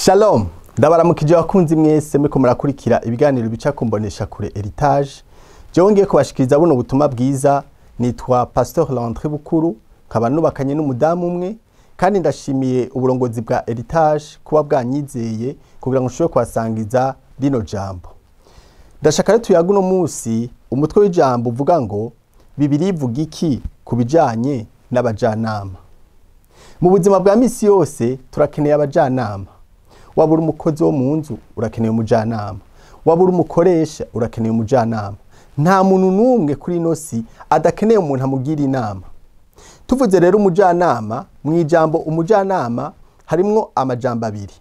Shalom, ndabaramukije abakunzi mwese muriko murakurikira ibiganiro bica ku mbonesha kure Heritage. Jewe ngiye kubashikiriza buno butumwa bwiza, nitwa Pasteur Landry Bukuru, nkaba nubakanye n'umudamu umwe, kandi ndashimiye uburongozi bwa Heritage kuba bwanyizeye kugira ngo nshobore kubasangiza rino jambo. Ndashaka rero tuyaga uno musi umutwe w'ijambo uvuga ngo Bibiliya ivuga iki ku bijanye n'abajanama. Mu buzima bwa misi yose turakeneye abajanama. Waba uri umukozi wo mu nzu urakeneye umujanama, waba uri umukoresha urakeneye umujanama. Nta muntu n'umwe kuri ino si adakeneye umuntu amugira inama. Tuvuze rero umujanama, mu ijambo umujanama harimwo amajambo abiri,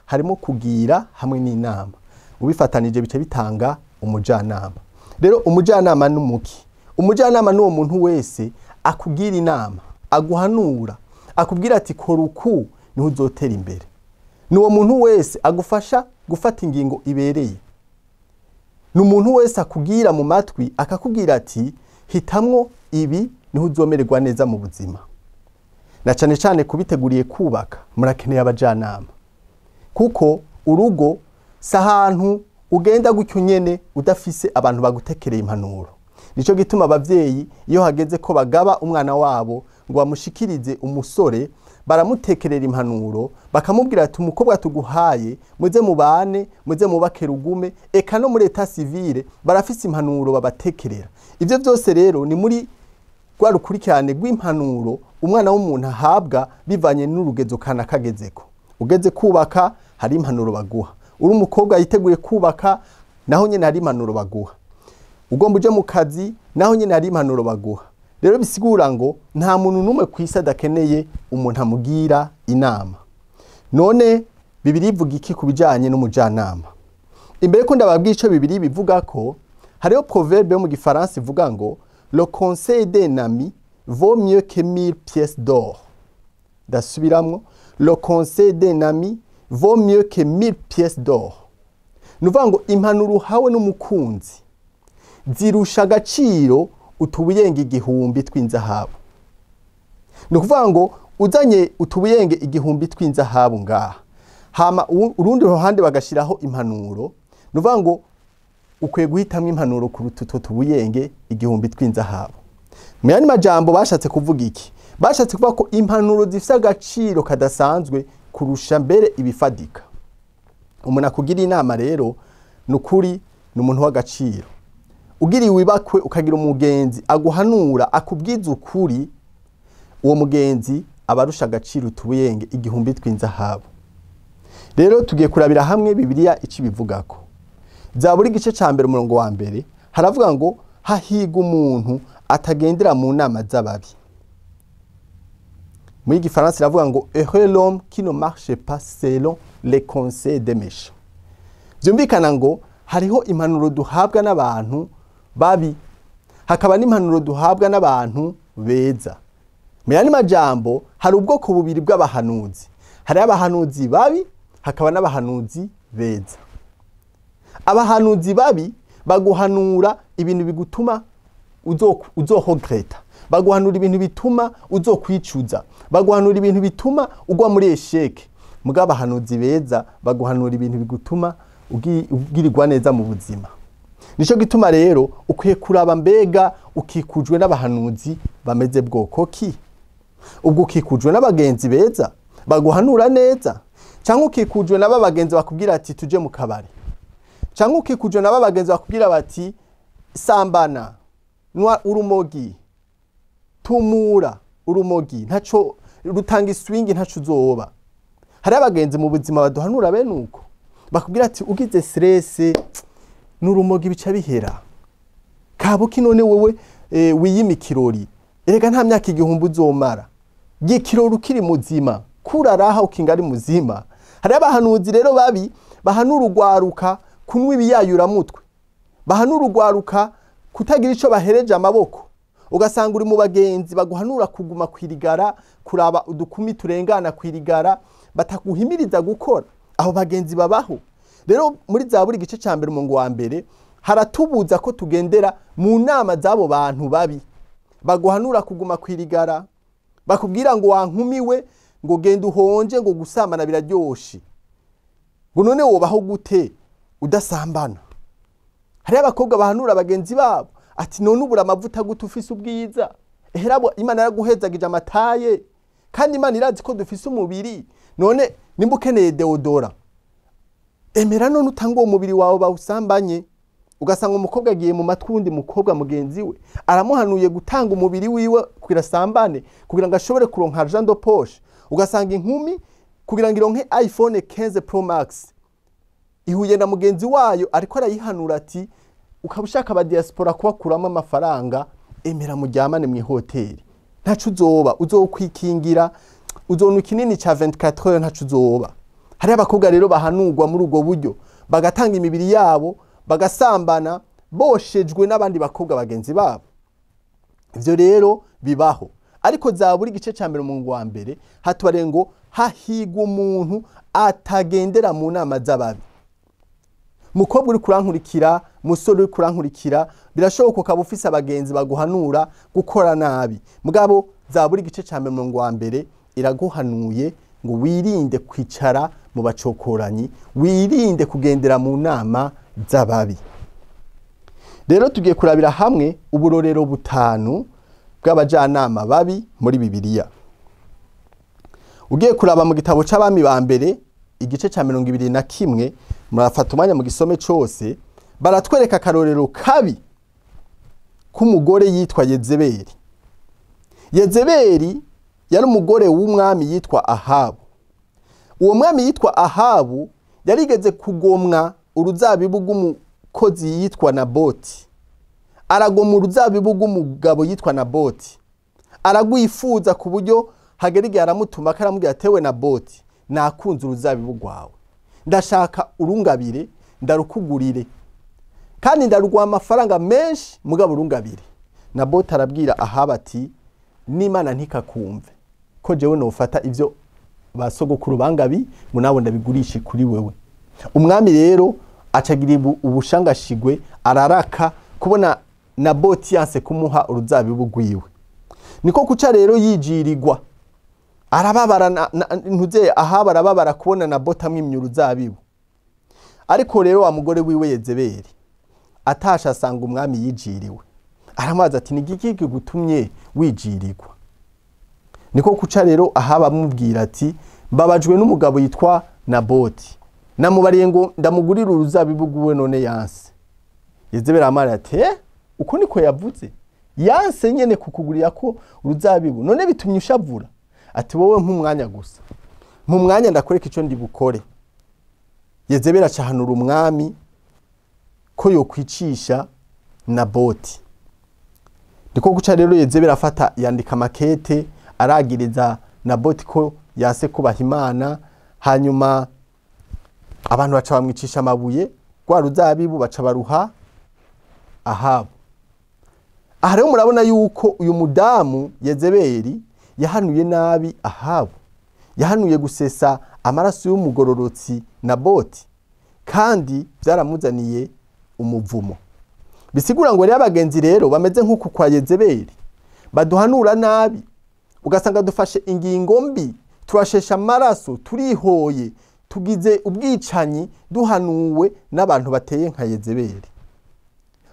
harimo kugira hamwe n'inama. Ubifatanije bice bitanga umujanama. Rero umujanama n'umuki? Umujanama n'uwo muntu wese akugira inama, aguhanura, akubwira ati kora uku niho uzotera imbere. Nuwo muntu wese agufasha gufata ingingo ibereye. Ni umuntu wese akugira mu matwi akakubwira ati hitamwo ibi niho uzomererwa neza mu buzima. Na cane cane kubiteguriye kubaka murakeneye abajanama. Kuko urugo si ahantu ugenda gutyo nyene udafise abantu bagutekereye impanuro. Nico gituma abavyeyi iyo hageze ko bagaba umwana wabo ngo bamushikirize umusore, baramutekerera impanuro, bakamubwira ati umukobwa tuguhaye muze mubane, muze mubake rugume, eka no muri état civile barafise impanuro babatekerera. Ivyo vyose rero ni muri rwa rukurikirane rw'impanuro umwana w'umuntu ahabwa bivanye n'urugezo kana kagezeko. Ugeze kubaka hari impanuro baguha, uri umukobwa yiteguye kubaka naho nyene hari impanuro baguha, ugomba uje mu kazi naho nyene hari impanuro baguha. Rero bisigura ngo nta muntu n'umwe kw'isi adakeneye umuntu amugira inama. None Bibiliya ivuga iki ku bijanye n'umujanama? Imbere ko ndababwira ico Bibiliya bivuga ko hariho proverbe yo mu gifaransa ivuga ngo le conseil d'un ami vaut mieux que 1000 pièces d'or. Ndasubiramwo, le conseil d'un ami vaut mieux que 1000 pièces d'or. Nuvuga ngo impanuro uhawe n'umukunzi zirusha agaciro utubuyenge 1000 tw'inzahabu. Ni ukuvuga ngo uzanye utubuyenge 1000 tw'inzahabu ngaha, hama urundi ruhande bagashiraho impanuro, ni ukuvuga ngo ukwiye guhitamwo impanuro kuruta utwo tubuyenge 1000 tw'inzahabu. Mu yandi majambo bashatse kuvuga iki? Bashatse kuvuga ko impanuro zifise agaciro kadasanzwe kurusha mbere ibifadika. Umuntu akugira inama rero nukuri ni umuntu w'agaciro. Ugiriwe ibakwe ukagira umugenzi aguhanura akubwiza ukuri, uwo mugenzi abarusha agaciro utubuyenge 1000 tw'inzahabu. Rero tugiye kurabira hamwe Bibiliya ico ibivugako. Zaburi igice ca mbere umurongo wa mbere haravuga ngo hahiga umuntu atagendera mu nama z'ababi. Muri gifaransa iravuga ngo heureux l'homme qui ne marche pas selon les conseils des méchants. Vyumvikana ngo hariho impanuro duhabwa n'abantu babi, hakaba n'impanuro duhabwa n'abantu beza. Mu yandi majambo hari ubwoko bubiri bw'abahanuzi. Hari abahanuzi babi, hakaba n'abahanuzi beza. Abahanuzi babi baguhanura ibintu bigutuma uzohogreta, baguhanura ibintu bituma uzokwicuza, baguhanura ibintu bituma ugwa muri esheke. Mugabo abahanuzi beza baguhanura ibintu bigutuma ugirirwa neza mu buzima. Nico gituma rero ukwiye kuraba mbega ukikujwe n'abahanuzi bameze bwoko ki? Ubwo ukikujwe n'abagenzi beza baguhanura neza, canke ukikujwe n'aba bagenzi bakubwira ati tuje mu kabari, canke ukikujwe n'aba bagenzi bakubwira bati sambana, nwa urumogi, tumura urumogi, ntaco rutanga iswingi, ntaco uzoba. Hari abagenzi mu buzima baduhanura bene uko, bakubwira ati ugize stress n'urumogi bica bihera. Kabuki none wewe wiyima ikirori, erega nta myaka 1000 uzomara, gikirori ukiri muzima, kuraraha ukingari muzima. Hari abahanuzi rero babi bahanura urwaruka kunywa ibiyayuramutwe, bahanura urwaruka kutagira ico bahereje amaboko. Ugasanga uri mu bagenzi baguhanura kuguma kwirigara, kuraba udukumi turengana kwirigara, bataguhimiriza gukora. Aho bagenzi babaho. Rero muri Zaburi igice ca mbere umurongo wa mbere haratubuza ko tugendera mu nama z'abo bantu babi baguhanura kuguma kwirigara, bakubwira ngo wankumiwe, ngo genda uhonje, ngo gusambana biraryoshe. Ngo none wobaho gute udasambana? Hari abakobwa bahanura bagenzi babo ati none ubura amavuta gute ufise ubwiza? Eherabo Imana yaraguhezagije amataye, kandi Imana irazi ko dufise umubiri. None nimba ukeneye deodora, emera none utanga uwo mubiri wawe bawusambanye. Ugasanga umukobwa agiye mu matwi wundi mukobwa mugenzi we aramuhanuye gutanga umubiri wiwe kugira asambane, kugira ngo ashobore kuronka argent de poche. Ugasanga inkumi kugira ngo ironke iPhone 15 Pro Max ihuye na mugenzi wayo ariko arayihanura ati ukaba ushaka aba diaspora kubakuramo amafaranga, emera muryamane mu ihoteli, ntaco uzoba, uzokwikingira, uzonwa ikinini ca 24 heures, ntaco uzoba. Hari abakobwa rero bahanurwa muri ubwo buryo, bagatanga imibiri yabo bagasambana boshejwe n'abandi bakobwa bagenzi babo. Ivyo rero bibaho. Ariko Zaburi igice ca mbere umurongo wa mbere hatubariye ngo hahigwa umuntu atagendera mu nama z'ababi. Mukobwa uri kurankurikira, musore uri kurankurikira, birashoboka ukaba ufise abagenzi baguhanura gukora nabi. Mugabo Zaburi igice ca mbere umurongo wa mbere iraguhanuye ngo wirinde kwicara mu bacokoranyi, wirinde kugendera mu nama z'ababi. Rero tugiye kurabira hamwe uburorero butanu bw'abajanama babi muri Bibiliya. Ugiye kuraba mu gitabo c'Abami ba mbere igice ca 21, murafata umwanya mu gisome cose, baratwereka akarorero kabi k'umugore yitwa Yezebeli. Yezebeli yari umugore w'umwami yitwa Ahabu. Uwo mwami yitwa Ahabu yarigeze kugomwa uruzabibu rw'umukozi yitwa Naboti. Aragoma uruzabibu rw'umugabo yitwa Naboti, aragwifuza ku buryo hagera igihe aramutuma akaramubwira atewe Naboti, nakunze uruzabibu rwawe, ndashaka urungabire ndarukugurire, kandi ndaruguha amafaranga menshi, mugabo urungabire. Naboti arabwira Ahabu ati n'Imana ntikakumve ko jewe nofata ivyo basogokuru bangabi ngo nawe ndabigurishe kuri wewe. Umwami rero acagira ubushangashigwe, araraka kubona Naboti yanse kumuha uruzabibu rwiwe. Niko kuca rero yijirirwa, arababara ntuze Ahabu arababara kubona Naboti amwimye uruzabibu. Ariko rero wa mugore wiwe Yezebeli atasha asanga umwami yijiriwe, aramubaza ati ni igiki kigutumye wijirirwa? Niko kuca rero Ahabu amubwira ati mbabajwe n'umugabo yitwa Naboti, namubariye ngo ndamugurira uruzabibu rwiwe none yanse. Yezebeli amara ati uko niko yavuze, yanse nyene kukugurira ko uruzabibu, none bitumye ushavura? Ati wowe nk'umwanya gusa, mu mwanya ndakwereka ico ndi bukore. Yezebeli acahanura umwami ko yokwicisha Naboti. Niko guca rero Yezebeli afata yandika makete aragiriza Naboti ko yase kubaha Imana, hanyuma abantu baca bamwicisha amabuye, rwa ruzabibu baca baruha Ahabu. Aha rero murabona yuko uyu mudamu Yezebeli yahanuye nabi Ahabu, yahanuye gusesa amaraso y'umugororotsi Naboti, kandi byaramuzaniye umuvumo. Bisigura ngo rero abagenzi rero bameze nk'uku kwa Yezebeli, baduhanura nabi, ugasanga dufashe ingingo mbi, turashesha amaraso, turihoye, tugize ubwicanyi, duhanuwe n'abantu bateye nka Yezebeli.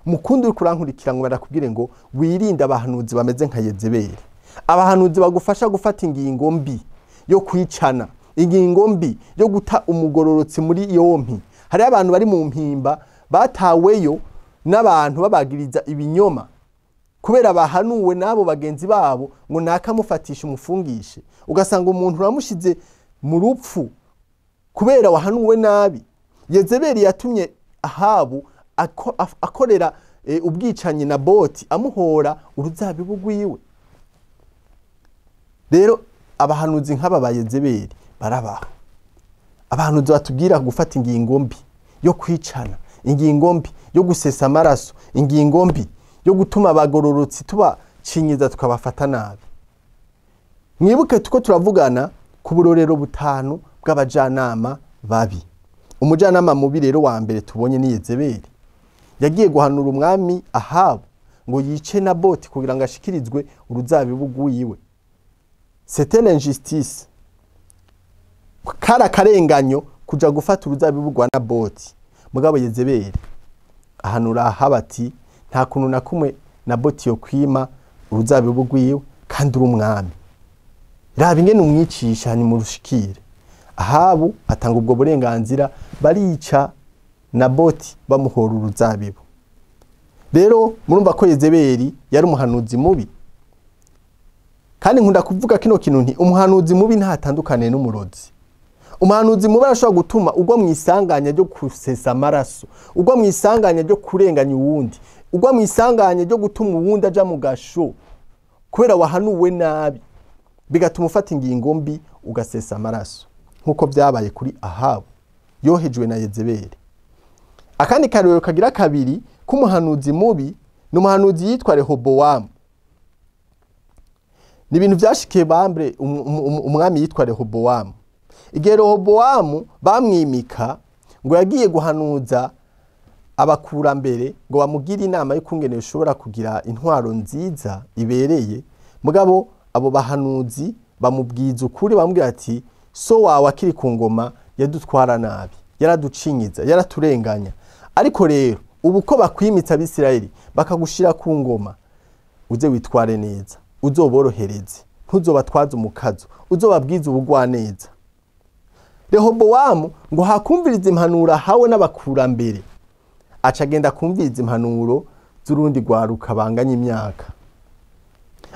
Mukundi uri kurankurikira ngo barakubwire ngo wirinde abahanuzi bameze nka Yezebeli. Abahanuzi bagufasha gufata ingingo mbi yo kwicana, ingingo mbi yo guta umugororotsi muri yompi. Hari abantu bari mu mpimba bataweyo n'abantu babagiriza ibinyoma kubera bahanuwe n'abo bagenzi babo ngo nakamufatisha umufungishe, ugasanga umuntu uramushize mu rupfu kubera wahanuwe nabi. Yezebeli yatumye Ahabu akorera ubwicanyi Naboti, amuhora uruzabibu rwiwe. Rero abahanuzi nk'aba ba Yezebeli barabaho. Abahanuzi batubwira gufata ingingo mbi yo kwicana, ingingo mbi yo gusesa amaraso, ingingo mbi yo gutuma abagororotsi tubacinyiza tukabafata nabi. Mwibuke tuko turavugana ku burorero butanu bw'abajanama babi. Umujanama mubi rero wa mbere tubonye ni Yezebeli. Yagiye guhanura umwami Ahabu ngo yice Naboti kugira ngo ashikirizwe uruzabibu rwiwe. C'était l'injustice, kara karenganyo kuja gufata uruzabibu rwa Naboti. Mugabo Yezebeli ahanura Ahabu ati nta kuntu na kumwe Naboti yo kwima uruzabibu rwiwe kandi uri umwami, raba ingene umwicisha hanyuma urushikire. Ahabu atanga ubwo burenganzira, barica Naboti bamuhora uruzabibu. Rero murumva ko Yezebeli yari umuhanuzi mubi. Kandi nkunda kuvuga kino kintu nti umuhanuzi mubi ntatandukaniye n'umurozi. Umuhanuzi mubi arashobora gutuma ugwa mu isanganya ryo kusesa amaraso, ugwa mu isanganya ryo kurenganya uwundi, ugwa mu isanganya ryo gutuma uwundi aja mu gasho kubera wahanuwe nabi, bigatuma ufata ingingo mbi ugasesa amaraso, nkuko byabaye kuri Ahabu yohejwe na Yezebeli. Akandi karorero kagira kabiri k'umuhanuzi mubi ni umuhanuzi yitwa Rehobowamu. Ni ibintu byashikiye bambre umwami yitwa Rehobowamu. Igihe Rehobowamu bamwimika ngo yagiye guhanuza abakurambere ngo bamugire inama y'ukungene ushobora kugira intwaro nziza ibereye, mugabo abo bahanuzi bamubwiza ukuri, bamubwira ati so wawe akiri ku ngoma yadutwara nabi, yaraducinyiza, yaraturenganya, ariko rero ubu ko bakwimitsa Abisirayeli bakagushira ku ngoma, uze witware neza, uzoborohereze, ntuzobatwaze umukazo, uzobabwize ubugwaneza. Rehobowamu ngo hakumviriza impanuro ahawe n'abakurambere, aca agenda kumviriza impanuro z'urundi rwaruka banganya imyaka,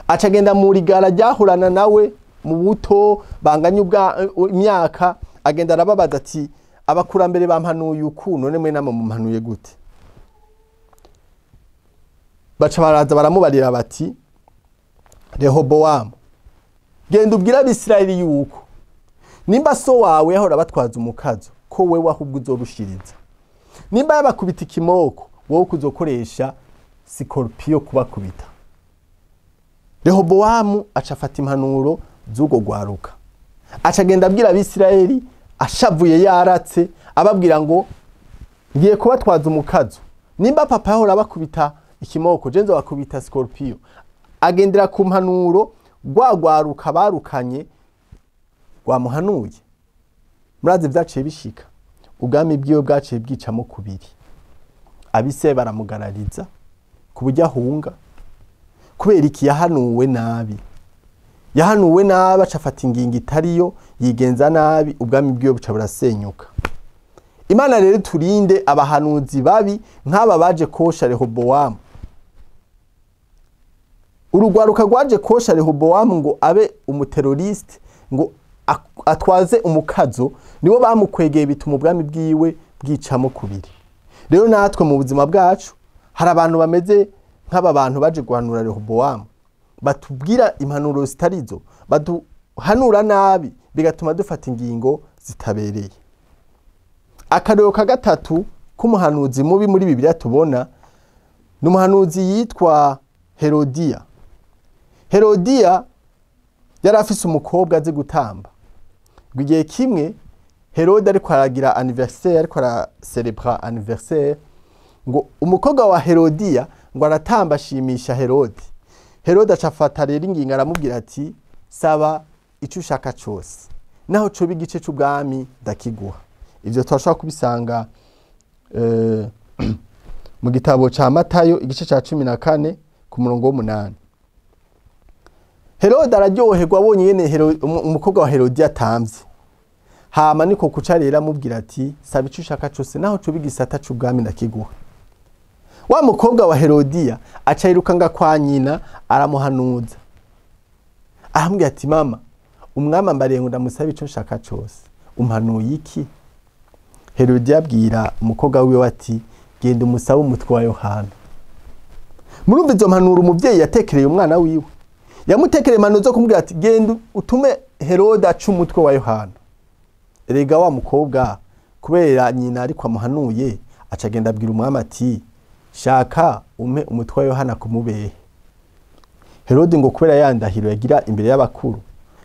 aca agenda mu rigara ryahorana nawe mu buto banganya imyaka, agenda arababaza ati abakurambere bampanuye uku, none mwe namwe mumpanuye gute? Baca baraza baramubarira bati Rehobowamu, genda ubwire Abisirayeli yuko nimba so wawe yahora batwaza umukazo, ko wewe ahubwo uzorushiriza, nimba yabakubita ikimoko, wowe kuzokoresha sikorpiyo kubakubita. Rehobowamu aca afata impanuro z'ugo rwaruka, aca agenda abwira Abisirayeli ashavuye yaratse, ababwira ngo ngiye kubatwaza umukazo, nimba papa yahora abakubita ikimoko, je nzobakubita sikorpiyo. Agendera ku mpanuro rwagwaruka barukanye rwamuhanuye. Murazi vyaciye bishika, ubwami bwiwe bwaciye bwicamo kubiri. Abise baramugarariza ku buryo ahunga, kubera iki? Yahanuwe nabi, yahanuwe nabi, aca afata ingingo itariyo, yigenza nabi, ubwami bwiwe buca burasenyuka. Imana rero turinde abahanuzi babi nk'aba baje kosha Rehobowamu. Urugwaruka rwaje kosha Rehobowamu ngo abe umuteroriste, ngo atwaze umukazo, nibo bamukwegeye bituma ubwami bwiwe bwicamo kubiri. Rero natwe mu buzima bwacu hari abantu bameze nk'aba bantu baje guhanura Rehobowamu, batubwira impanuro zitarizo, baduhanura nabi, bigatuma dufata ingingo zitabereye. Akarorero ka gatatu k'umuhanuzi mubi muri Bibiliya tubona ni umuhanuzi yitwa Herodiya. Herodiya yari afise umukobwa azi gutamba. Ngo igihe kimwe Herode ariko aragira anniversaire, ariko aracelebra anniversaire, ngo umukobwa wa Herodiya ngo aratamba ashimisha Herode. Herode aca afata rero ingingo aramubwira ati saba ico ushaka cose, naho coba igice c'ubwami ndakiguha. Ivyo turashobora kubisanga mu gitabo ca Matayo igice ca 14 ku murongo w'8. Herode araryoherwa abonye nyene umukobwa wa Herodiya atamvye. Hama niko kuca rero amubwira ati saba ico ushaka cose, naho coba igisata c'ubwami ndakiguha. Wa mukobwa wa Herodiya aca yirukanga kwa nyina aramuhanuza, aramubwira ati mama, umwami ambariye ngo ndamusabe ico nshaka cose, umpanuye iki? Herodiya abwira umukobwa wiwe ati genda umusabe umutwe wa Yohana. Murumva izo mpanuro umuvyeyi yatekereye umwana wiwe, yamutekereye impanuro zo kumubwira ati genda utume Herode aca umutwe wa Yohana. Erega wa mukobwa kubera nyina ariko amuhanuye, aca agenda abwira umwami ati shaka umpe umutwe wa Yohana kumubehe. Herode ngo kubera ya ndahiro yagira imbere y'abakuru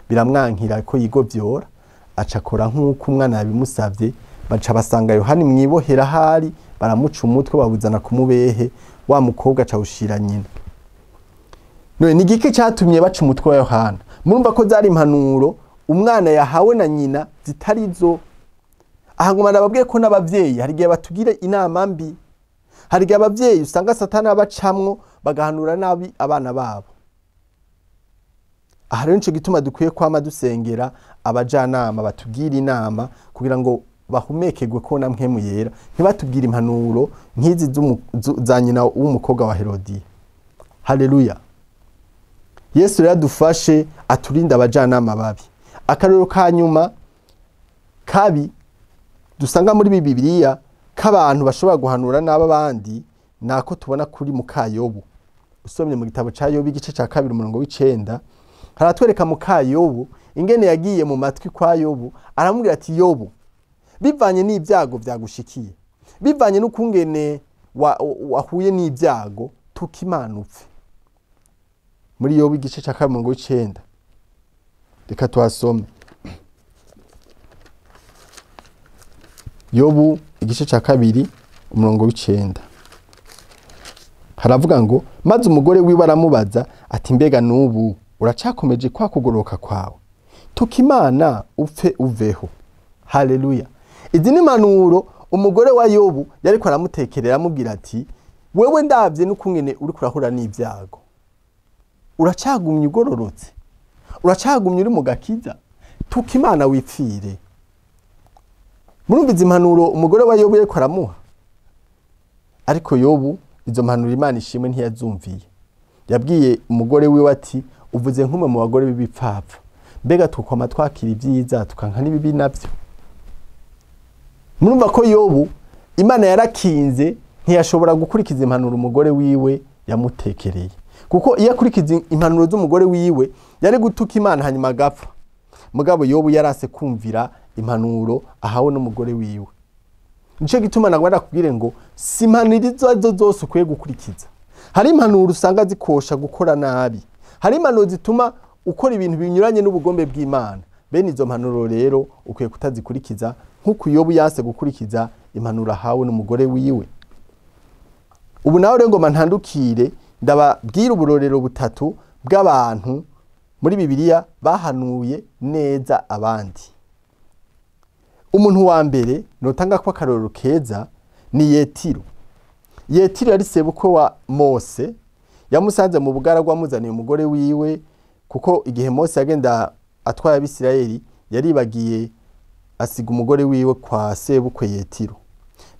biramwankira ko yigovyora, aca akora nk'uko umwana yabimusavye, baca basanga Yohana mwibohera ahari, baramuca umutwe bawuzana kumubehe, wa mukobwa aca awushira nyina. None ni igiki catumye baca umutwe wa Yohana? Murumva ko zari impanuro umwana yahawe na nyina zitarizo. Aha ngoma nababwiye ko n'abavyeyi hari igihe batugira inama mbi, hari igihe abavyeyi usanga Satani abacamwo bagahanura nabi abana babo. Aha rero nico gituma dukwiye kwama dusengera abajanama batugira inama kugira ngo bahumekerwe ko na mpwemu yera, ntibatubwire impanuro nk'izi za nyina w'umukobwa wa Herodiya. Haleluya. Yesu rero adufashe aturinde abajanama babi. Akarorero ka nyuma kabi dusanga muri Bibiliya k'abantu bashobora guhanura n'aba bandi nako tubona kuri Mukayobu. Usomye mu gitabo ca Yobu igice ca 2 umurongo w'icenda, haratwereka Mukayobu ingene yagiye mu matwi kwa Yobu aramubwira ati Yobu, bivanye n'ibyago vyagushikiye, bivanye n'ukungene wahuye n'ibyago, tuka Imana upfe. Muri Yobu igice ca 2 umurongo w'icenda, reka tuhasome. Yobu igice ca 2 umurongo w'icenda haravuga ngo maze umugore wiwe aramubaza ati mbega n'ubu uracakomeje kwa kugoroka kwawe, tuka Imana upfe uveho. Haleluya. Izi ni impanuro umugore wa Yobu yariko aramutekerera amubwira ati wewe ndavye n'ukungene uri kurahura n'ibyago, uracagumye ugororotse, uracagumye uri mu gakiza, tuka Imana wipfire. Murumva izi impanuro umugore wa Yobu yariko aramuha, ariko Yobu izo mpanuro Imana ishimwe ntiyazumviye. Yabwiye umugore wiwe ati uvuze nk'umwe mu bagore b'ibipfapfa, mbega tukoma twakira ibyiza tukanka n'ibibi navyo. Murumva ko Yobu Imana yarakinze ntiyashobora gukurikiza impanuro umugore wiwe yamutekereye, kuko iyo akurikiza impanuro z'umugore wiwe yari gutuka Imana hanyuma agapfa. Mugabo Yobu yarase kumvira impanuro ahawe n'umugore wiwe. Nico gituma nagwa nakubwire ngo si impanuro izo arizo zose ukwiye gukurikiza. Hari impanuro usanga zikosha gukora nabi, hari impanuro zituma ukora ibintu binyuranye n'ubugombe bw'Imana. Bene izo mpanuro rero ukwiye kutazikurikiza nkuko Yobu yase gukurikiza impanuro ahawe n'umugore wiwe. Ubu nawe rero ngoma ntandukire ndababwira uburorero butatu bw'abantu muri Bibiliya bahanuye neza abandi. Umuntu wa mbere notanga ko akarorero keza ni Yetiro. Yetiro yari sebukwe wa Mose, yamusanze mu bugaragwa amuzaniye umugore wiwe, kuko igihe Mose yagenda atwaye Abisirayeli yaribagiye asiga umugore wiwe kwa sebukwe Yetiro.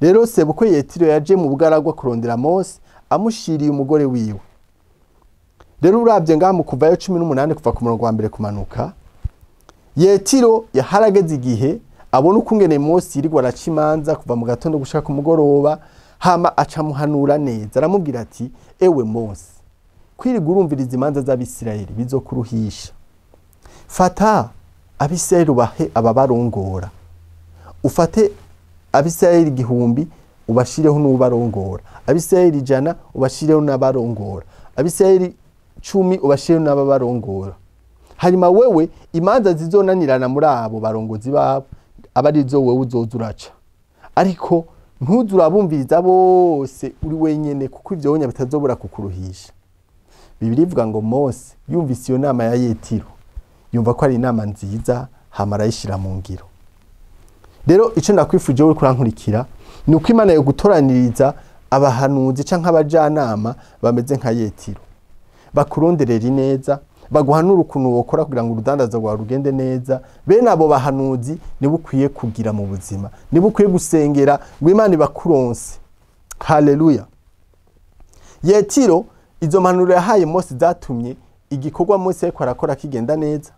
Rero sebukwe Yetiro yaje mu bugaragwa kurondera Mose amushiriye umugore wiwe. Rero uravye ngaha mu Kuvayo 18 kuva ku murongo wa mbere kumanuka, Yetiro yaharageze igihe abona ukungene Mose yirirwa araca imanza kuva mu gatondo gushika ku mugoroba, hama acamuhanura neza aramubwira ati ewe Mose, kwirirwa urumviriza imanza z'Abisirayeli bizokuruhisha. Fata Abisirayeli ubahe ababarongora, ufate Abisirayeli 1000 ubashireho n'ubarongora, Abisirayeli 100 ubashireho n'abarongora, Abisirayeli 10 ubashireho n'ababarongora. Hanyuma wewe imanza zizonanirana muri abo barongozi babo abarizo wewe uzoza uraca, ariko ntuzurabumviriza bose uri wenyene, kuko ivyo wonya bitazobura kukuruhisha. Bibiliya ivuga ngo Mose yumvise iyo nama ya Yetiro yumva ko ari inama nziza, hama arayishira mu ngiro. Rero ico ndakwifuje uri kurankurikira ni uko Imana yogutoraniriza abahanuzi canke abajanama bameze nka Yetiro, bakuronderera ineza, baguhanura ukuntu wokora kugira ngo urudandazo rwawe rugende neza. Bene abo bahanuzi nibo ukwiye kugira mu buzima, nibo ukwiye gusengera ngo Imana ibakuronse. Haleluya. Yetiro izo mpanuro yahaye Mose zatumye igikorwa Mose yariko arakora kigenda neza.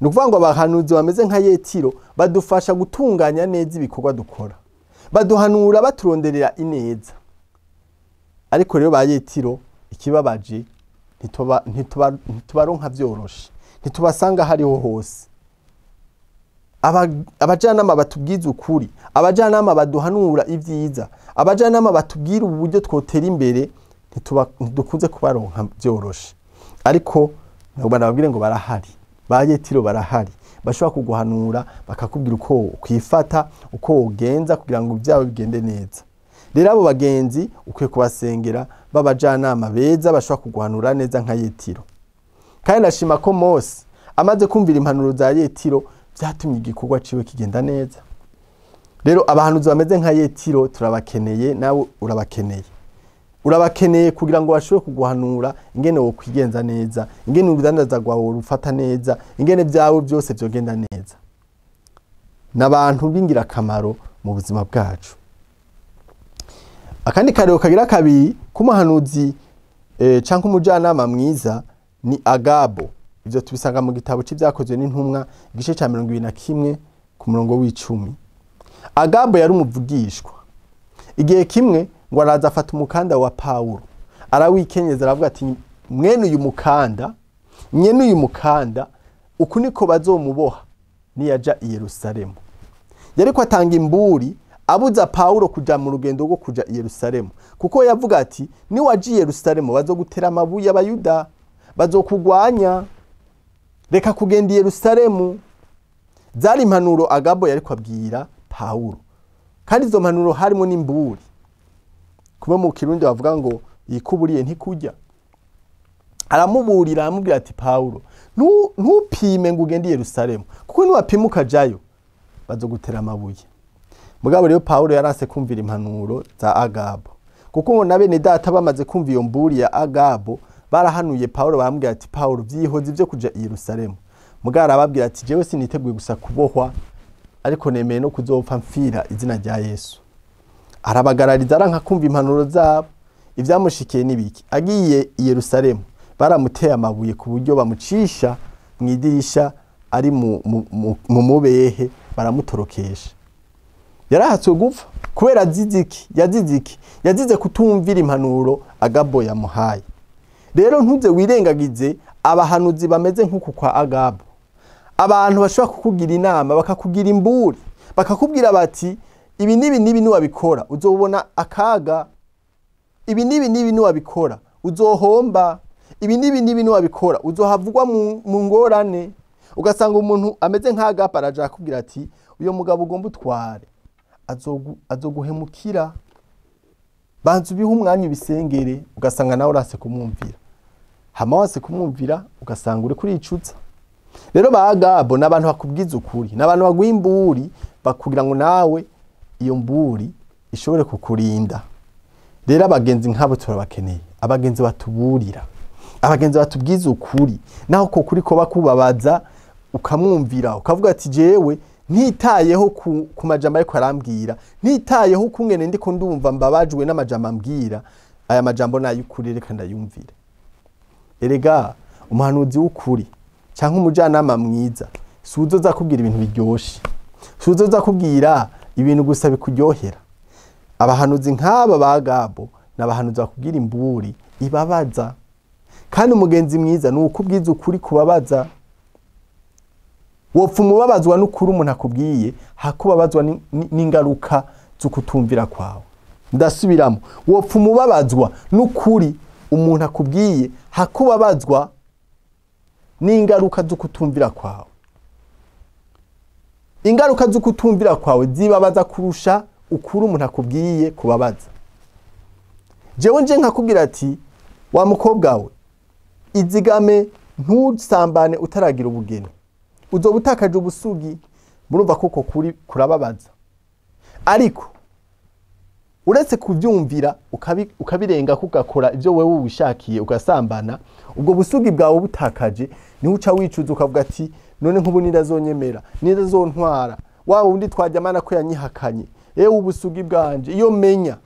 Ni ukuvuga ngo abahanuzi bameze nka Yetiro badufasha gutunganya neza ibikorwa dukora, baduhanura baturonderera ineza. Ariko rero ba Yetiro ikibabaje ntitubaronka vyoroshe, ntitubasanga hariho hose. Abajanama batubwiza ukuri, abajanama baduhanura ivyiza, abajanama batubwira uburyo twotera imbere, ntidukunze kubaronka vyoroshe. Ariko nababwire ngo barahari, ba Yetiro barahari, bashobora kuguhanura bakakubwira uko kwifata, uko ugenza kugira ngo ibyawe bigende neza. Rero abo bagenzi ukwiye kubasengera b'abajanama beza bashobora kuguhanura neza nka Yetiro. Kandi ndashima ko Mose amaze kumvira impanuro za Yetiro byatumye igikorwa ciwe kigenda neza. Rero abahanuzi bameze nka Yetiro turabakeneye, nawe urabakeneye. Urabakeneye kugira ngo bashobore kuguhanura ingene wokwigenza neza, ingene urudandaza rwawe rufata neza, ingene byawe byose byogenda neza. N'abantu b'ingirakamaro mu buzima bwacu. Akandi karero kagira kabiri k'umuhanuzi canke umujyanama mwiza ni Agabo. Ivyo tubisanga mu gitabo c'ivyakozwe n'intumwa igice ca 21 ku murongo w'icumi. Agabo yari umuvugishwa. Igihe kimwe ngo araza afata umukanda wa Paulo, arawikenyeza, aravuga ati mwene uyu mukanda, nyene uyu mukanda, uku niko bazomuboha niyaja i Yerusalemu. Yariko atanga imburi abuza Paulo kuja mu rugendo rwo kuja i Yerusalemu, kuko yavuga ati niwaje i Yerusalemu bazogutera amabuye abayuda, bazokugwanya, reka kugenda i Yerusalemu. Zari impanuro Agabo yariko abwira Paulo, kandi izo mpanuro harimo n'imburi. Kuba mu Kirundi bavuga ngo yikuburiye ntikujya. Aramuburira, aramubwira ati Paulo, ntupime ngo ugende i Yerusalemu, kuko niwapima ukajayo bazogutera amabuye. Mugabo rero Paulo yaranse kumvira impanuro za Agabo, kuko ngo na bene data bamaze kumva iyo mburi ya Agabo barahanuye Paulo, baramubwira ati Paulo, vyihoze ivyo kuja i Yerusalemu. Mugabo arababwira ati jewe siniteguye gusa kubohwa, ariko nemeye no kuzopfa mfira izina rya Yesu. Arabagarariza, aranka kumva impanuro zabo. Ivyamushikiye nibiki? Agiye i Yerusalemu baramuteye amabuye ku buryo bamucisha mu idirisha ari mu mubehe, baramutorokesha. Yarahatswe gupfa kubera aziziki, yaziziki, yazize kutumvira impanuro Agabo yamuhaye. Rero ntuze wirengagize abahanuzi bameze nk'uku kwa Agabo, abantu bashobora kukugira inama, bakakugira imburi, bakakubwira bati ibi n'ibi n'ibi niwabikora uzobona akaga, ibi n'ibi n'ibi niwabikora uzohomba, ibi n'ibi n'ibi niwabikora uzohavugwa mu ngorane. Ugasanga umuntu ameze nk'Agabo araja akubwira ati uyo mugabo ugomba utware azoguhemukira, banza ubihe umwanya ubisengere. Ugasanga nawe urase kumwumvira, hama wase kumwumvira ugasanga uri kuricuza. Rero ba Agabo n'abantu bakubwiza ukuri, n'abantu baguha imburi bakugira ngo nawe iyo mburi ishobore kukurinda. Rero abagenzi nk'abo turabakeneye, abagenzi batuburira, abagenzi batubwiza ukuri, naho ko kuri ko bakubabaza ukamwumvira, ukavuga ati jewe ntitayeho ku majambo ariko arambwira, ntitayeho kungene ndiko ndumva mbabajwe n'amajambo ambwira, aya majambo nayukuri reka ndayumvire. Erega umuhanuzi w'ukuri canke umujyanama mwiza si uzoza kubwira ibintu biryoshe, si uzoza kubwira ibintu gusa bikuryohera. Abahanuzi nk'aba ba Agabo n'abahanuzi bakubwira imburi ibabaza. Kandi umugenzi mwiza ni ukubwiza ukuri kubabaza. Wopfa umubabazwa n'ukuri umuntu akubwiye, hakubabazwa n'ingaruka z'ukutumvira kwawe. Ndasubiramo, wopfa umubabazwa n'ukuri umuntu akubwiye, hakubabazwa n'ingaruka z'ukutumvira kwawe. Ingaruka z'ukutumvira kwawe zibabaza kurusha ukuri umuntu akubwiye kubabaza. Jewe nje nkakubwira ati wa mukobwa we, izigame ntusambane utaragira ubugeni, uzoba utakaje ubusugi. Murumva kuko kuri kurababaza, ariko uretse kubyumvira ukabirenga kugakora ibyo wewe wishakiye ugasambana, ubwo busugi bwawe butakaje, niho uca wicuza ukavuga ati none nk'ubu nindazonyemera, nindazontwara wa wundi twajyamana ko yanyihakanye, ewe ubusugi bwanje iyo menya.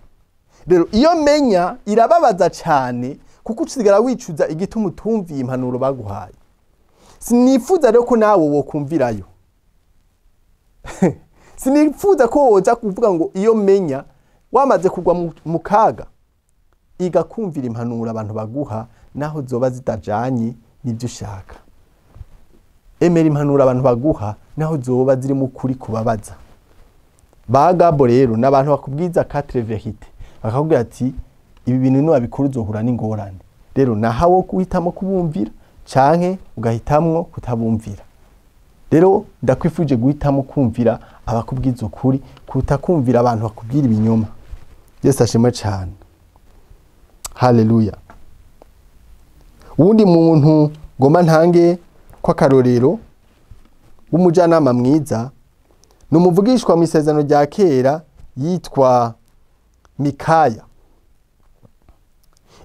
Rero iyo menya irababaza cyane, kuko usigara wicuza igituma utumviye impanuro baguhaye. Sinifuza rero ko nawe wokumvirayo. Sinifuza ko woza kuvuga ngo iyo menya wamaze kugwa mu kaga. Iga kumvira impanuro abantu baguha naho zoba zitajanye n'ibyo ushaka. Emera impanuro abantu baguha naho zoba ziri mu kuri kubabaza. Ba Agabo rero n'abantu bakubwiza quatre vérités, bakakubwira ati ibi bintu niwabikora uzohura n'ingorane. Rero nahawo guhitamo kubumvira canke ugahitamwo kutabumvira. Rero ndakwifuje guhitamo kumvira abakubwiza ukuri kuruta kumvira abantu bakubwira ibinyoma. Yesu ashimwe cyane. Haleluya. Uwundi muntu ngoma ntange kw'akarorero w'umujyanama mwiza Ni umuvugishwa mu isezerano rya kera yitwa Mikaya.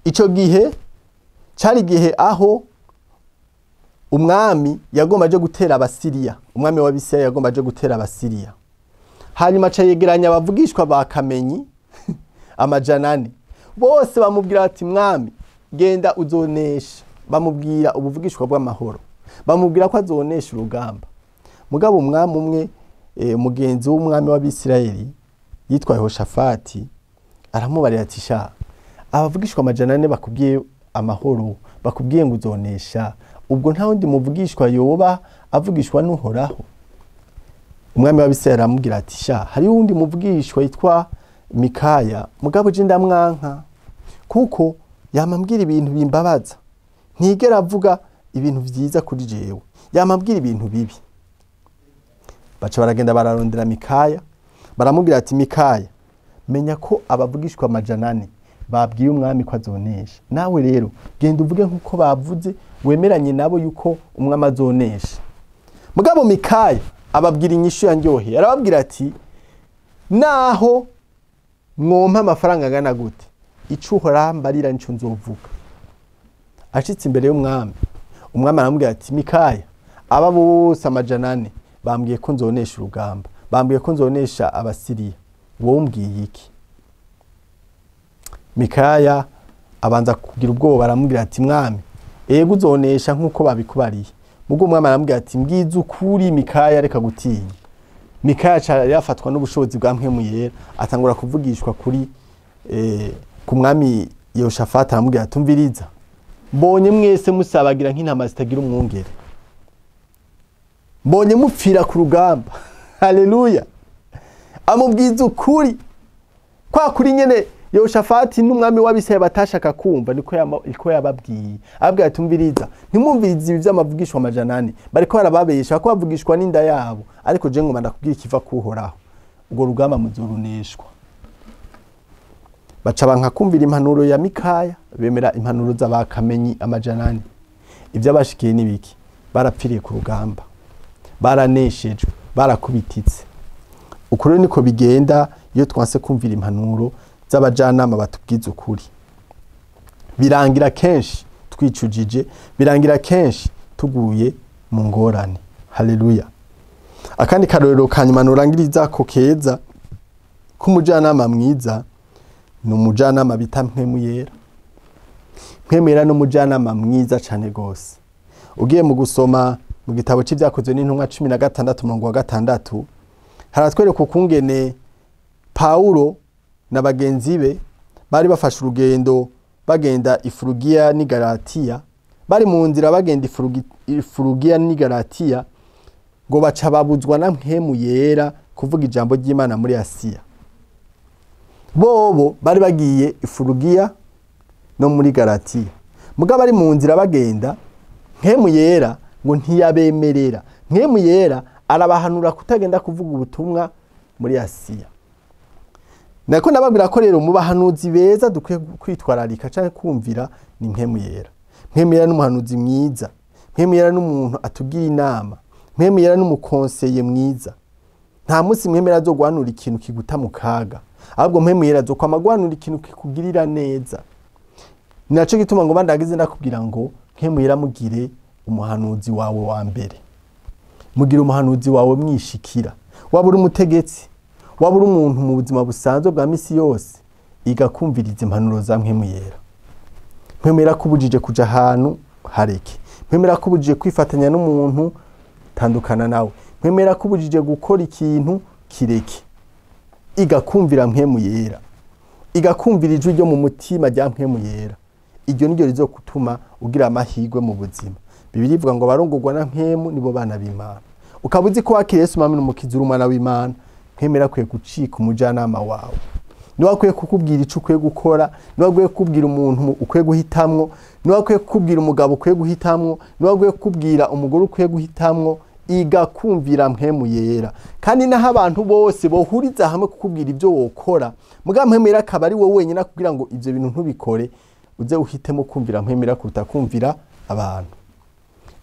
Ico gihe cari igihe aho umwami yagomba aje gutera Abasiriya, umwami w'Abisirayeli yagomba aje gutera Abasiriya. Hanyuma aca yegeranya abavugishwa ba Kamenyi 400, bose bamubwira ati mwami genda uzonesha. Bamubwira ubuvugishwa bw'amahoro, bamubwira ko azonesha urugamba. Mugabo umwami umwe, mugenzi w'umwami w'Abisirayeli yitwa Yehoshafati, aramubarira ati sha, abavugishwa 400 bakubwiye amahoro, bakubwiye ngo uzonesha, ubwo nta wundi muvugishwa yoba avugishwa n'Uhoraho? Umwami w'Abisirayeli aramubwira ati sha, hari wundi muvugishwa yitwa Mikaya, mugabo je ndamwanka kuko yamambwira ibintu bimbabaza, ntigera avuga ibintu vyiza kuri jewe, yamambwira ibintu bibi. Baca baragenda bararondera Mikaya, baramubwira ati Mikaya, menya ko abavugishwa 400 babwiye umwami ko azonesha, nawe rero genda uvuge nkuko bavuze, wemeranye nabo yuko umwami azonesha. Mugabo Mikaya ababwira inyishu yanjyohe, arababwira ati naho mwompa amafaranga angana gute, ico Uhoraho ambarira nico nzovuga. Ashitse imbere y'umwami, umwami aramubwira ati Mikaya, aba bose 400 bambwiye ko nzonesha urugamba, bambwiye ko nzonesha Abasiriya, wowe umbwiye iki? Mikaya abanza kugira ubwoba, aramubwira ati mwami, ego uzonesha nkuko babikubariye. Mugo umwami aramubwira ati mbwiza ukuri Mikaya, reka gutinya. Mikaya aca yafatwa n'ubushobozi bwa Mpwemu Yera, atangura kuvugishwa kuri ku mwami Yehoshafati, aramubwira ati umviriza, mbonye mwese musabagira nk'intama zitagira umwungere, mbonye mupfira ku rugamba. Haleluya! Amubwiza ukuri kwa kuri nyene Yehoshafati n'umwami w'Abisirayeli batashaka kumva, niko yababwiye. Ababwira ati umviriza, ntimwumvirize ibi vy'amavugishwa 400, bariko barababesha ko bavugishwa n'inda yabo, ariko je ngoma ndakubwira ikiva kuhoraho, ubwo rugamba muzoruneshwa. Baca banka kumvira impanuro ya Mikaya, bemera impanuro z'abakamenyi 400. Ivyo abashikiye nibiki? Barapfiriye ku rugamba, baraneshejwe, barakubititse. Ukuri niko bigenda iyo twanse kumvira impanuro z'abajanama batubwiza ukuri. Birangira kenshi twicujije, birangira kenshi tuguye mu ngorane. Haleluya! Akandi karorero kanyuma norangiriza ko keza k'umujanama mwiza ni umujanama bita Mpwemu Yera. Mpwemu Yera ni umujanama mwiza cane gose. Ugiye mu gusoma mu gitabo c'Ivyakozwe n'Intumwa 16 umurongo wa 6, haratwereka ukungene Paulo na bagenzi be bari bafashe urugendo bagenda Ifurugiya n'i Galatiya. Bari mu nzira bagenda Ifurugiya n'i Galatiya, ngo baca babuzwa na Mpwemu Yera kuvuga ijambo ry'Imana muri Asiya. Bobo bari bagiye Ifurugiya no muri Galatiya, mugabo bari mu nzira bagenda, Mpwemu Yera ngo ntiyabemerera. Mpwemu Yera arabahanura kutagenda kuvuga ubutumwa muri Asiya. Nako nababwira ko rero mu bahanuzi beza dukwiye kwitwararika canke kumvira ni Mpwemu Yera. Mpwemu Yera n'umuhanuzi mwiza, Mpwemu Yera n'umuntu atugira inama, Mpwemu Yera n'umukonseye mwiza. Nta munsi Mpwemu Yera azoguhanura ikintu kiguta mu kaga, ahubwo Mpwemu Yera azokwama guhanura ikintu kikugirira neza. Ni naco gituma ngo bandagize ndakubwira ngo Mpwemu Yera mugire umuhanuzi wawe wa mbere, mugire umuhanuzi wawe mwishikira. Waba uri umutegetsi, waba uri umuntu mu buzima busanzwe bwa misi yose, igakumviriza impanuro za Mpwemu Yera. Mpwemu Yera akubujije kuja ahantu, hareke. Mpwemu Yera akubujije kwifatanya n'umuntu, tandukana nawe. Mpwemu Yera akubujije gukora ikintu, kireke. Igakumvira Mpwemu Yera, igakumvira ijwi ryo mu mutima rya Mpwemu Yera. Iryo niryo rizokutuma ugira amahirwe mu buzima. Bibiliya ivuga ngo abarongorwa na Mpwemu nibo bana b'Imana. Ukaba uzi ko wakiriye Yesu Mwami n'Umukiza uri umwana w'Imana, Mpwemu Yera akwiye gucika umujanama wawe. Niwe akwiye kukubwira ico ukwiye gukora, niwe akwiye kukubwira umuntu ukwiye guhitamwo, niwe akwiye kukubwira umugabo ukwiye guhitamwo, niwe akwiye kukubwira umugore ukwiye guhitamwo. Igakumvira Mpwemu Yera. Kandi naho abantu bose bohuriza hamwe kukubwira ibyo wokora, mugabo Mpwemu Yera akaba ari wowe wenyine akubwira ngo ivyo bintu ntubikore, uze uhitemo kumvira Mpwemu Yera kuruta kumvira abantu.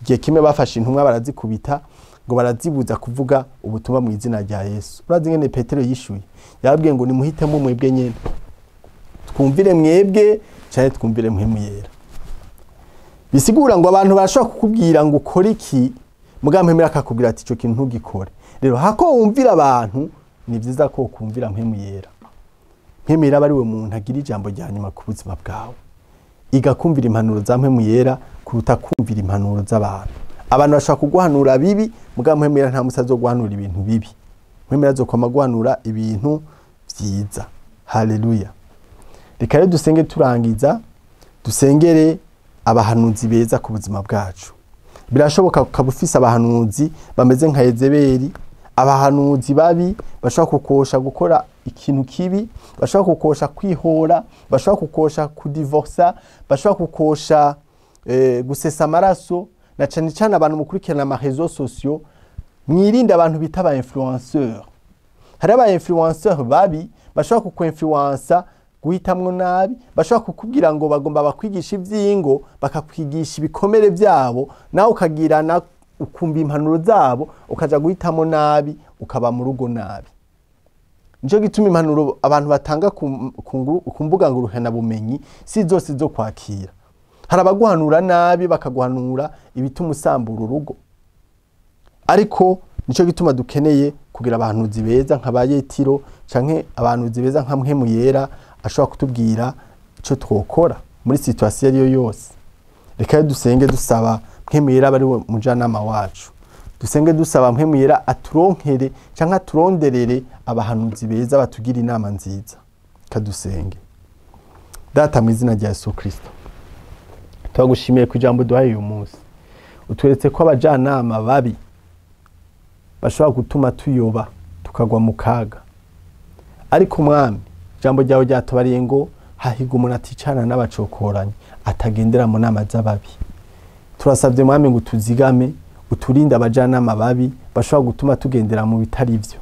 Igihe kimwe bafashe intumwa barazikubita, ngo barazibuza kuvuga ubutumwa mu izina rya Yesu. Urazi ngene Petero yishuye, yababwiye ngo nimuhitemo mwebwe nyene, twumvire mwebwe cyane twumvire Mpwemu Yera. Bisigura ngo abantu barashobora kukubwira ngo ukore iki, mugabo Mpwemu Yera akakubwira ati ico kintu ntugikore. Rero hako wumvira abantu, ni vyiza ko kumvira Mpwemu Yera. Mpwemu Yera aba ari we muntu agira ijambo rya nyuma ku buzima bwawe. Igakumvira impanuro za Mpwemu Yera kuruta kumvira impanuro z'abantu. Abantu bashobora kuguhanura bibi, mugabo Mpwemu Yera nta musi azoguhanura ibintu bibi. Mpwemu Yera azokwama aguhanura ibintu vyiza. Haleluya. Reka rero dusenge turangiza, dusengere abahanuzi beza ku buzima bwacu. Birashoboka ukaba ufise abahanuzi bameze nka Yezebeli, abahanuzi babi bashobora kukosha gukora ikintu kibi, bashobora kukosha kwihora, bashobora kukosha kudivorsa, bashobora kukosha gusesa amaraso. Na cane cane abantu mukurikirana ama réseaux sociaux, mwirinde abantu bita aba influenceurs. Hari aba influenceurs babi bashobora kukwinfluensa guhitamwo nabi, bashobora kukubwira ngo bagomba bakwigisha ivyingo, bakakwigisha ibikomere vyabo, nawe ukagirana ukumva impanuro zabo, ukaja guhitamo nabi, ukaba mu rugo nabi. Nico gituma impanuro abantu batanga ku mbuga ngurukanabumenyi si zose zo kwakira. Hari abaguhanura nabi, bakaguhanura ibituma usambura urugo. Ariko nico gituma dukeneye kugira abahanuzi beza nka ba Yetiro, canke abahanuzi beza nka Mpwemu Yera ashobora kutubwira ico twokora muri situation ariyo yose. Reka dusenge dusaba Mpwemu Yera bari we mujanama wacu. Dusenge dusaba Mpwemu Yera aturonkere canke aturonderere abahanuzi beza batugira inama nziza. Kadusenge. Data, mu izina rya Yesu Kristo, turagushimiye ku ijambo duhaye uyu munsi. Utweretse ko abajanama babi bashobora gutuma tuyoba tukagwa mu kaga. Ariko Mwami, ijambo ryawe ryatubariye ngo hahirwa umuntu aticana n'abacokoranyi, atagendera mu nama z'ababi. Turasabye Mwami ngo tuzigame, uturinde abajanama babi bashobora gutuma tugendera mu bitari vyo,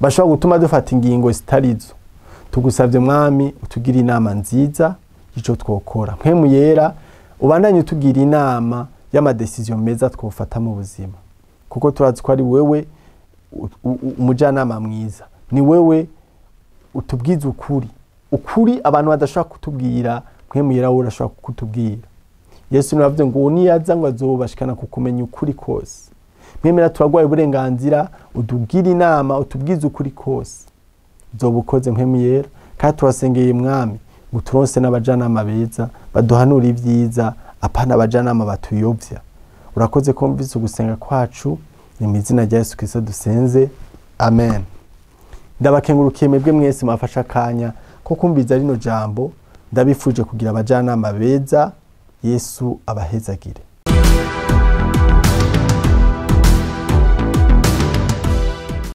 bashobora gutuma dufata ingingo zitari zo. Tugusabye Mwami utugire inama nziza y'ico twokora. Mpwemu Yera ubandanye utugira inama y'amadecision meza twofata mu buzima, kuko turazi ko ari wewe umujanama mwiza, ni wewe utubwiza ukuri, ukuri abantu badashobora kutubwira. Mpwemu Yera wowe urashobora kutubwira. Yesu niwe yavuze ngo niyaza ngo azobashikana ku kumenya ukuri kose. Mpwemu Yera turagwaye uburenganzira, utubwire inama, utubwize ukuri kose. Uzoba ukoze Mpwemu Yera. Kandi turasengeye Mwami ngo turonse n'abajanama beza baduhanura ibyiza, apana abajanama batuyobya. Urakoze ko mvise ugusenga kwacu, ni mu izina rya Yesu Kristo dusenze, amen. Ndabakengurukiye mwebwe mwese mwafashe akanya ko kumviza rino jambo. Ndabifuje kugira abajanama beza. Yesu abahezagire.